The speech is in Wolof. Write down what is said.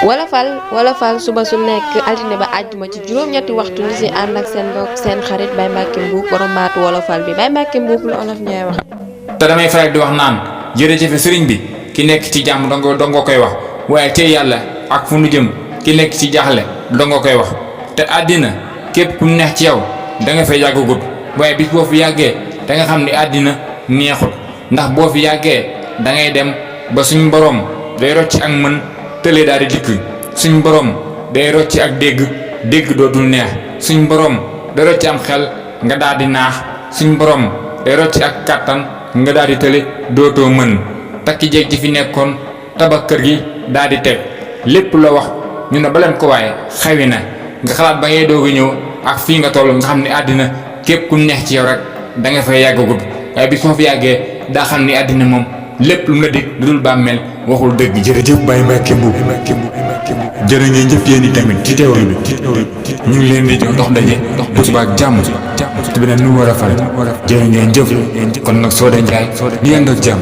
wolofal suba su nekk altine ba àjjuma ci juróom-ñetti waxtu ni si ànd ak seen mbokk seen xarit Baye Mbacke Mbuub borom baatu wolofal bi Baye Mbacke Mbuub lu olof ñooy wax. te damay faral di wax naan jërëjëf sëriñ bi ki nekk ci jàmm dongo koy wax waaye tey yàlla ak fu nu jëm ki nekk ci jaaxle dongo koy wax te àddina képp ku neex ci yow da nga fay yàggagut waaye bis boo fi yàggee da nga xam ni àddina neexul ndax boo fi yàggee da ngay dem ba suñ borom day rocci ak mën tële daal di dikk suñ borom day rocci ak dégg dootul neex suñ borom day rocci am xel nga daal di naax suñ borom day rocci ak kàttan nga daal di tële dootoo mën takki jeeg ji fi nekkoon tabax kër gi daal di teg lépp loo wax ñu ne baleen ko waaye xawi na nga xalaat ba ngay doog a ñëw ak fii nga toll nga xam ne àddina képp ku neex ci yow rek da nga fay yàggagut waaye bis moo fi yàggee daa xam ni àddina moom lépp lu mu la dig lu dul bàmmeel waxul dëgg. jërëjëf Baye Mbacke Mbuub jërë ngeen jëf yéen i tamit ci teewlu bi ñu ngi leen di jox dox daje bu suba ak jàmm te beneen nu war a fal jërë ngeen jëf kon nag Soda Ndiaye di yendoo jàmm.